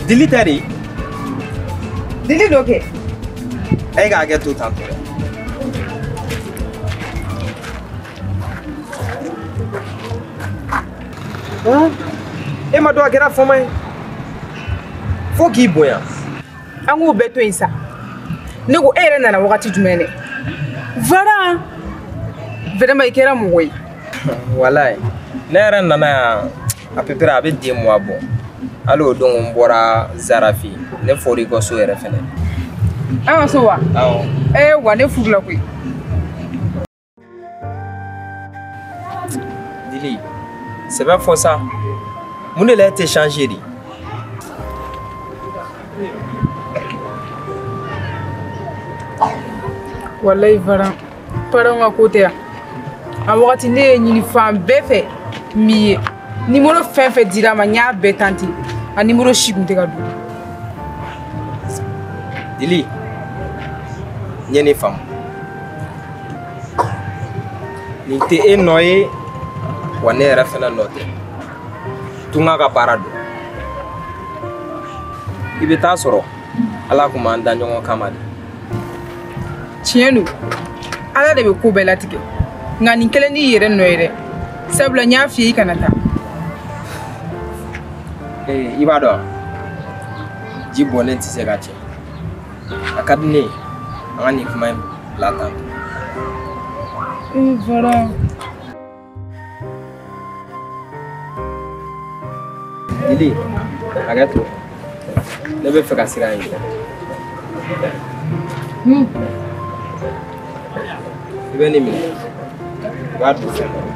Dili tɛ de. Dili dɔ kɛ. E k'a kɛ to tan tɔ. E ma dɔn a kɛra fama ye. Fo k'i bonya. An k'o bɛɛ to yen sa. Ne ko e yɛrɛ nana wagati jumɛn dɛ? Varan! Vraiment i kɛra mɔgɔ ye. Walayi ne yɛrɛ nana yan à peu près a bɛ 2 mois bɔ. Hali o don n bɔra Zara fɛ yen. Ne fɔr'i ka so yɛrɛ fɛnɛ. An ka so wa? Awɔ. Ee wa ne furula koyi. Dili, sɛbɛ fɔ sa. Mun de la e tɛ changer de? Walayi Varan, parents ka ko tɛ yan. A wagati ne ye ɲini fan bɛɛ fɛ min ye. Numéro fɛn fɛn dira a ma n y'a bɛɛ tenter. A numéro si kun tɛ ka don. Dili, n ye nin faamu. Nin tɛ e nɔ ye, wa ne yɛrɛ fɛnɛ nɔ tɛ. Tunga ka baara don. I bɛ taa sɔrɔ Ala kun b'an da ɲɔgɔn kama de. Tiɲɛ don, Ala de bɛ ko bɛɛ latigɛ. Nka nin kɛlen n'i yɛrɛ nɔ ye dɛ. Sabula n y'a f'i ye i kana taa. Ee i b'a dɔn ji bɔnnen tɛ se ka cɛ. A ka di ne ye an ka nin kuma in bila tan. Ee Varan. Dili, hakɛ to. Ne bɛ fɛ ka sira in yira. I bɛ nin minɛ. I b'a don fɛn dɔ la.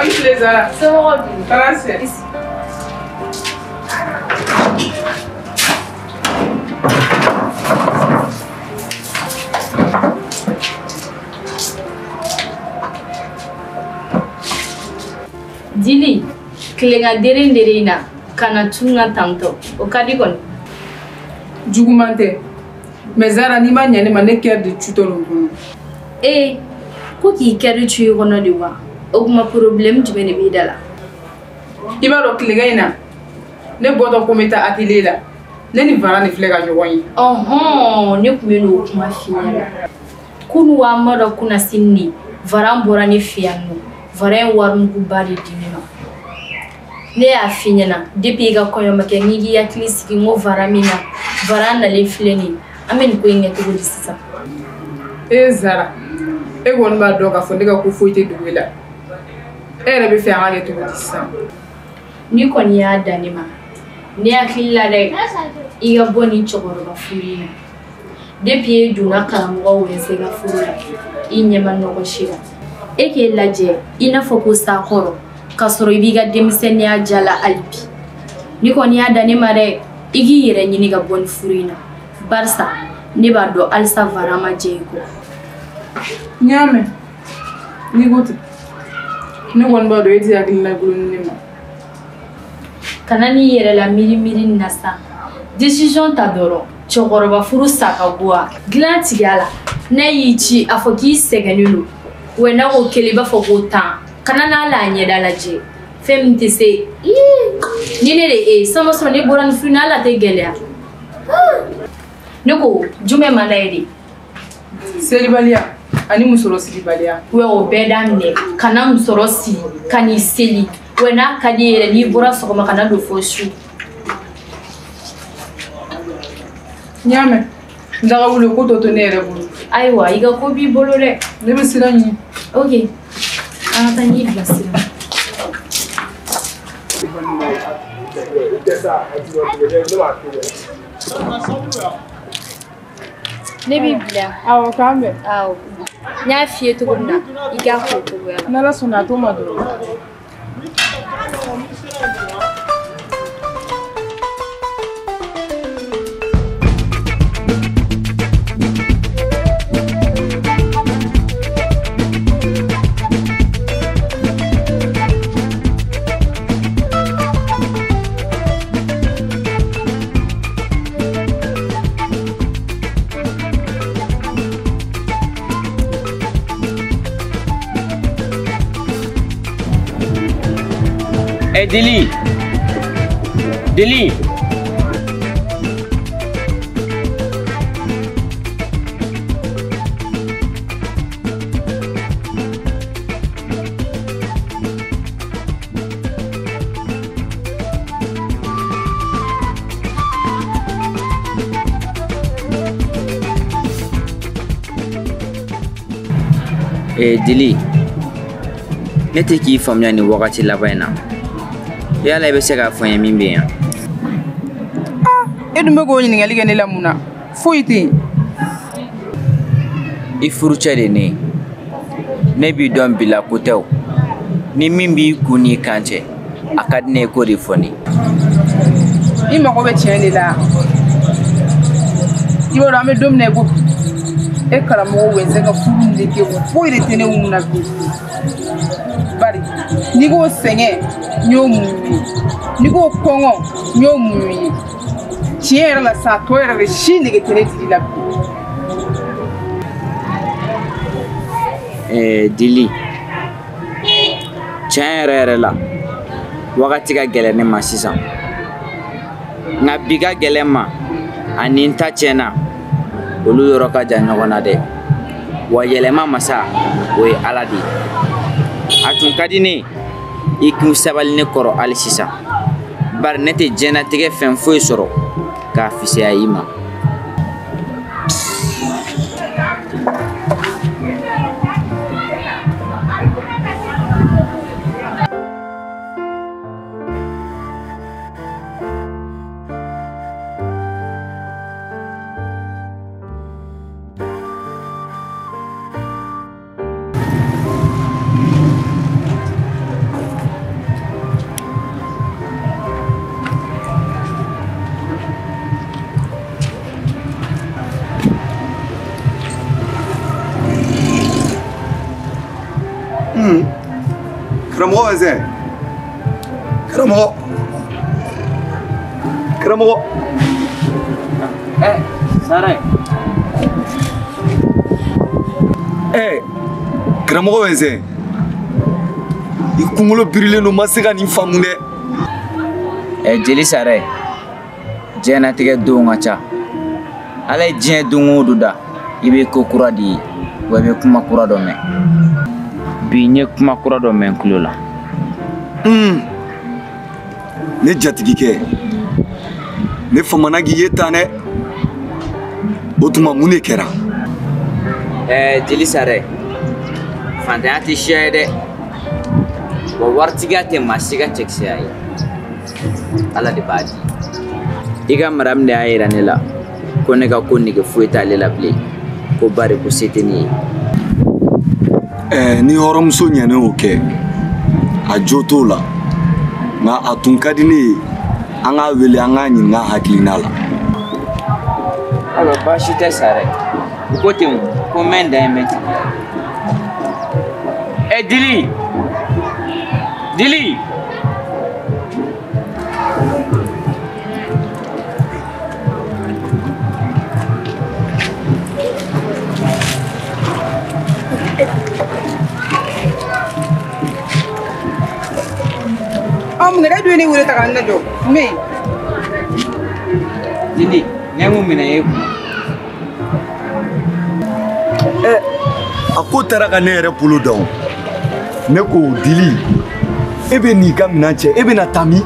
Aw ni tile Zara. Somɔgɔw dun? Tɔɔrɔ si tɛ. Dili, tilegan dere dere in na ka na tun ka tantɔ o ka di kɔni. Juguman tɛ. Mais Zara n'i ma ɲɛ ne ma ne kɛri de cutɔ don kɔnɔ. Ee ko k'i kɛri cu i kɔnɔ de wa? O kuma problème jumɛn de b'i da la? I b'a dɔn tilegan in na ne bɔtɔ ko n bɛ taa atelier la ne ni Varan de filɛ ka ɲɔgɔn ye. Ɔhɔn ne tun bɛ n'o kuma f'i ɲɛna. Kunu wa ma dɔ kunasini de Varan bɔra ne fɛ yan nɔ. Varan ye warimuguba de di ne ma. Ne y'a f'i ɲɛna depuis i ka kɔɲɔ ma kɛ n'i k'i hakili sigi n ko Varan min na Varan nalen filɛ nin ye an bɛ nin ko in kɛ cogo di sisan? Ee Zara e kɔni b'a dɔn k'a fɔ ne ka ko foyi tɛ dogo e la. E yɛrɛ bɛ fɛ an ka kɛ cogo di sisan? N'i kɔni y'a dan ne ma ne hakili la dɛ i ka bɔ nin cɛkɔrɔba furu in na. Depuis e donna karamɔgɔ Wɛnse ka furu la i ɲɛ ma nɔgɔ si la. E k'e lajɛ i n'a fɔ ko sakɔrɔ k'a sɔrɔ i b'i ka denmisɛnninya ja la hali bi. N'i kɔni y'a dan ne ma dɛ i k'i yɛrɛ ɲini ka bɔ nin furu in na barisa ne b'a dɔn halisa Varan ma jɛ i kɔ. N y'a mɛn n'i ko ten. Ne kɔni b'a dɔn e tɛ hakilina kolon di ne ma. Kana n'i yɛrɛ la miiri miiri nin na sa. Décision ta dɔrɔn cɛkɔrɔba furu sa ka go wa dilan tigɛ a la n'a y'i ci a fɔ k'i sɛgɛnnen don wa n'a ko kelen i b'a fɔ ko 10 kana n'a la a ɲɛda lajɛ fɛn min tɛ se ni ne de e sama sɔrɔ ne bɔra nin furu in na hali a tɛ gɛlɛya. Ne ko jumɛn man d'a ye de? Selibaliya ani musɔrɔ siribaliya. Wa o bɛɛ daminɛ kana musɔrɔ siri ka n'i seli wa n'a ka di i yɛrɛ n'i bɔra sɔgɔma kana don fo su. N y'a mɛn. N daga wuli ko tɔ to ne yɛrɛ bolo. Ayiwa i ka ko b'i bolo dɛ. Ne bɛ sira ɲini. Ok an ka taa n y'i bilasira. Ne b'i bila. Awɔ, k'an bɛn. Awɔ. N y'a f'i ye cogo min na, i k'a k'o cogoya la. N'Ala sɔnna a t'o ma dɔrɔn. Eh Dili, Dili. Eh Dili, ne tɛ k'i faamuya nin wagati laban in na. Yala i bɛ se k'a fɔ n ye min bɛ yan? E dun bɛ k'o ɲininkali kɛ ne la mun na? Foyi tɛ yen. I furucɛ de ne ye. Ne b'i dɔn bi la ko tɛ o. Ni min b'i kun n'i kan cɛ, a ka di ne ye k'o de fɔ ne ye. I mago bɛ tiɲɛ de la. I b'a dɔn an bɛ don min na i ko bi, e karamɔgɔ Wɛnsɛ ka furu in de kɛ foyi de tɛ ne mun na bilen. Bari n'i ko sɛgɛn, n y'o muɲu ye. N'i ko kɔngɔ, n y'o muɲu ye. Tiɲɛ yɛrɛ la sa, a tɔ yɛrɛ de si nege tɛ ne tigi la bilen. Dili, tiɲɛ yɛrɛ yɛrɛ la, wagati ka gɛlɛn ne ma sisan. Nka bi ka gɛlɛn ma, ani n ta tiɲɛna, olu yɔrɔ ka jan ɲɔgɔn na dɛ. Wa yɛlɛma masa, o ye Ala de ye. A tun ka di ne ye i k'u sabali ne kɔrɔ hali sisan. Bari ne tɛ diɲɛlatigɛ fɛn foyi sɔrɔ k'a fisaya i ma. Karamɔgɔ Wɛnsɛ, karamɔgɔ, karamɔgɔ. Sara. Karamɔgɔ Wɛnsɛ, i kunkolo birilen don, ma se ka nin faamu dɛ. Jeli Sara, diɲɛlatigɛ donw ka ca. Ala ye diɲɛ don o don da, i bɛ ko kura de ye, wa i bɛ kuma kura dɔ mɛn. Bi n ye kuma kura dɔ mɛn n tulo la. Ne jatigikɛ, ne famana k'i ye tan dɛ. O tuma mun de kɛra? Jeli Sara, fantanya tɛ siya ye dɛ. Wa waritigiya tɛ maa si ka cɛkisɛya ye. Ala de b'a di. I ka madamu de y'a yira ne la ko ne ka ko nege foyi t'ale la bilen. Ko bari ko se tɛ ne ye. Ni hɔrɔnmuso ɲɛna o kɛ, a jo t'o la. Nka a tun ka di ne ye an k'a wele an k'a ɲininka hakilina la. Ayiwa baasi tɛ Sara. U ko ten ko mɛn dan ye mɛn tigi ye. Dili! Dili! Mun kɛra e dun ye ne wele ta ka n lajɔ mun bɛ yen? Dili, ne ye mun minɛ e kun? A ko taara ka ne yɛrɛ bolo dan o. Ne ko Dili, e bɛ n'i ka minɛn cɛ, e bɛna taa min?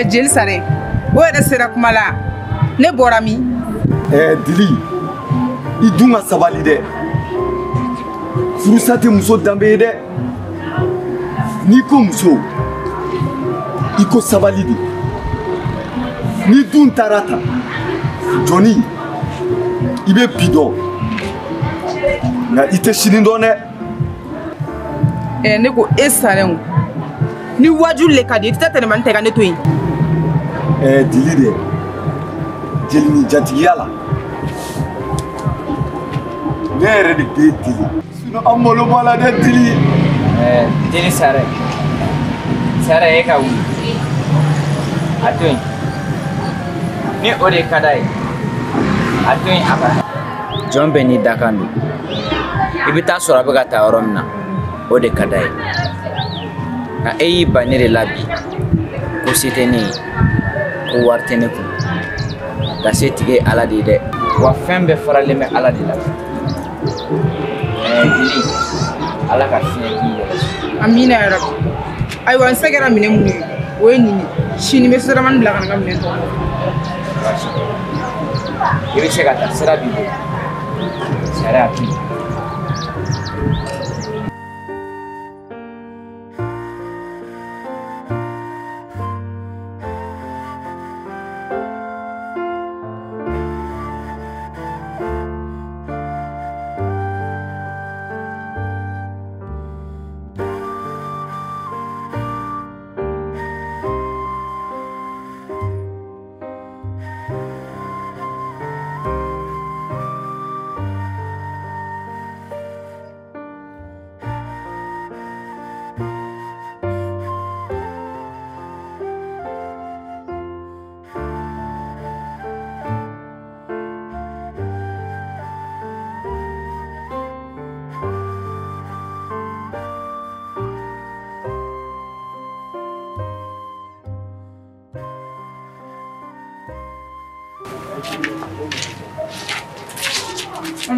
Jeli Sara, o yɛrɛ sera kuma la, ne bɔra min? Dili, i dun ka sabali dɛ. Furusa tɛ muso danbe ye dɛ. N'i ko muso, i ko sabali de. Ni dun taara tan, jɔnni, I bɛ bi dɔn nka i tɛ sini dɔn dɛ. Ne ko e salen ni wajulu le ka di i tɛ taa tɛnɛmani ta i ka ne to yen. Dili dɛ jeli ni jatigiya la ne yɛrɛ de b'e deli sinon an malo b'a la dɛ Dili. Dili Sare Sare e ka wuli a to yen ni o de ka d'a ye a to yen a ka jɔn bɛɛ n'i dakan don i bɛ taa sɔrɔ a bɛ ka taa yɔrɔ min na o de ka d'a ye nka e y'i ban ne de la bi ko se tɛ ne ye ko wari tɛ ne kun nka se tigi ye Ala de ye dɛ wa fɛn bɛɛ faralen bɛ Ala de la. Dili Ala ka fiɲɛ k'i yɛrɛ. Amina ya rabi. Ayiwa n se kɛra minɛ mun ye o ye nin ye sini n bɛ sotaramani bila ka na n ka minɛ tɔ. I bɛ se ka taa sira b'i bolo sariya to yen.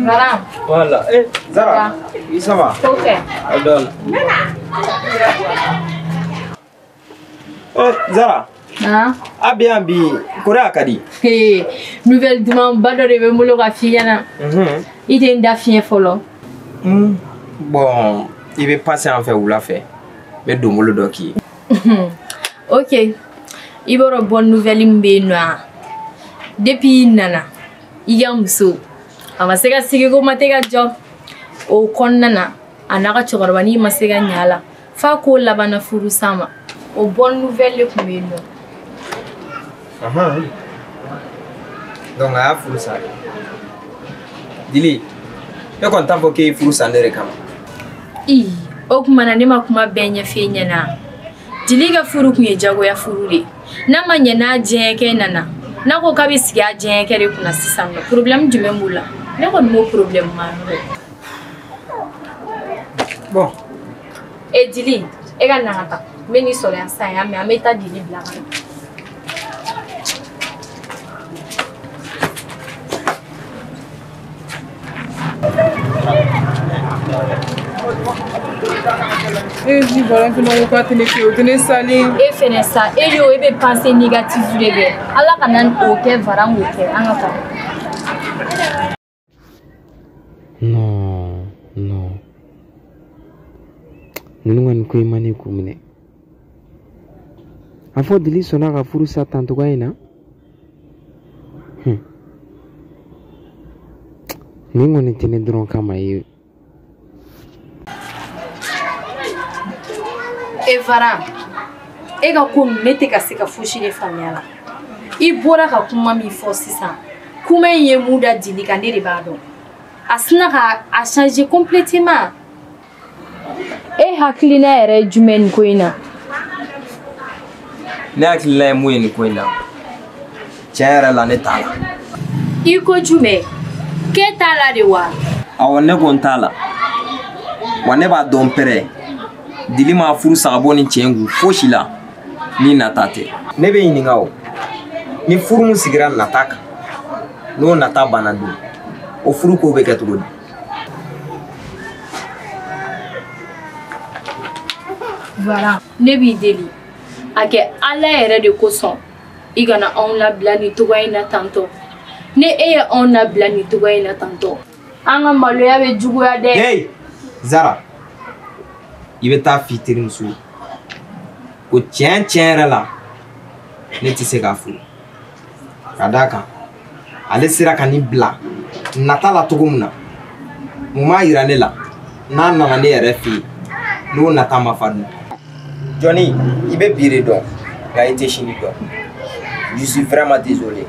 Zara. Voilà. Eh, Zara. Oui, ça va. Ok. Adol. Eh, Zara. Hein? Ah bien, bi Korea kadi. Hey, nouvelle demande ba dɔ de bɛ n bolo ka f'i ɲɛna. I tɛ n da fiɲɛ fɔlɔ. Bon, i bɛ passer an fɛ wula fɛ. N bɛ donbolo dɔ k'i ye. Ok. I b'a dɔn bonne nouvelle min bɛ yen nɔ wa? Depuis i nana, i ka muso a ma se ka sigi ko ma tɛ ka jɔ. O kɔnɔna na, a n'a ka cɛkɔrɔbanin ma se ka ɲɛ a la. F'a ko labanna furusa ma. O bonne nouvelle de tun bɛ yen nɔ. Donc a y'a furu sa. Dili, ne kɔni t'a fɔ k'e ye furu sa ne de kama. Ii, o tuma na ne ma kuma bɛɛ ɲɛf'e ɲɛna. Dili ka furu tun ye jagoya furu de ye. N'a ma ɲɛ n'a diɲɛkɛ nana, n'a ko k'a bɛ sigi a diɲɛkɛ de kunna sisan nɔ, problème jumɛn b'o la? Ne kɔni m'o problème ma yɔrɔ. Bon. E Dili, e ka na ka taa. N bɛ n'i sɔrɔ yan sisan y'a mɛn an bɛ taa Dili bila ka na. E ni bɔra fɛnɛ ko k'a tɛ ne fɛ o tɛ ne salen. E fɛnɛ sa e de o e bɛ pensée négative de kɛ Ala kana o kɛ Varan k'o kɛ an ka taa. Non, non. Ninnu ka nin ko in ma ne kun minɛ. A fɔ Dili sɔnna ka furu sa tan cogoya in na. Nin kɔni tɛ ne dɔrɔn kama ye. E Varan, e ka ko ninnu ne tɛ ka se ka fosi de faamuya la. I bɔra ka kuma min fɔ sisan, kuma in ye mun da Dili kan ne de b'a dɔn. A sinna ka a changer complètement. E hakilina yɛrɛ ye jumɛn nin ko in na? Ne hakilina ye mun ye nin ko in na? Tiɲɛ yɛrɛ la ne t'a la. I ko jumɛn? K'e t'a la de wa? Awɔ, ne ko n t'a la. Wa ne b'a dɔn pɛrɛ. Dili ma furu sa ka bɔ nin cɛ in kun fosi la ni nata tɛ. Ne bɛ ɲininka o, ni furu min sigira nata kan, n'o nata banna dun, o furu ko bɛ kɛ cogo di? Voilà, ne b'i deli a kɛ Ala yɛrɛ de kosɔn i kana anw labila nin cogoya in na tantɔ. Ni e ye anw labila nin cogoya in na tantɔ, an ka maloya bɛ juguya dɛ. Hey Zara, i bɛ taa f'i terimuso ye ko tiɲɛ tiɲɛ yɛrɛ la ne tɛ se k'a furu ka d'a kan ale sera ka nin bila Nata la cogo min na, mun m'a yira ne la n'a nana ne yɛrɛ fɛ yen, n'o nata ma fa dun? Johnny, i bɛ bi de dɔn, nka i tɛ sini dɔn. Je suis vraiment désolé.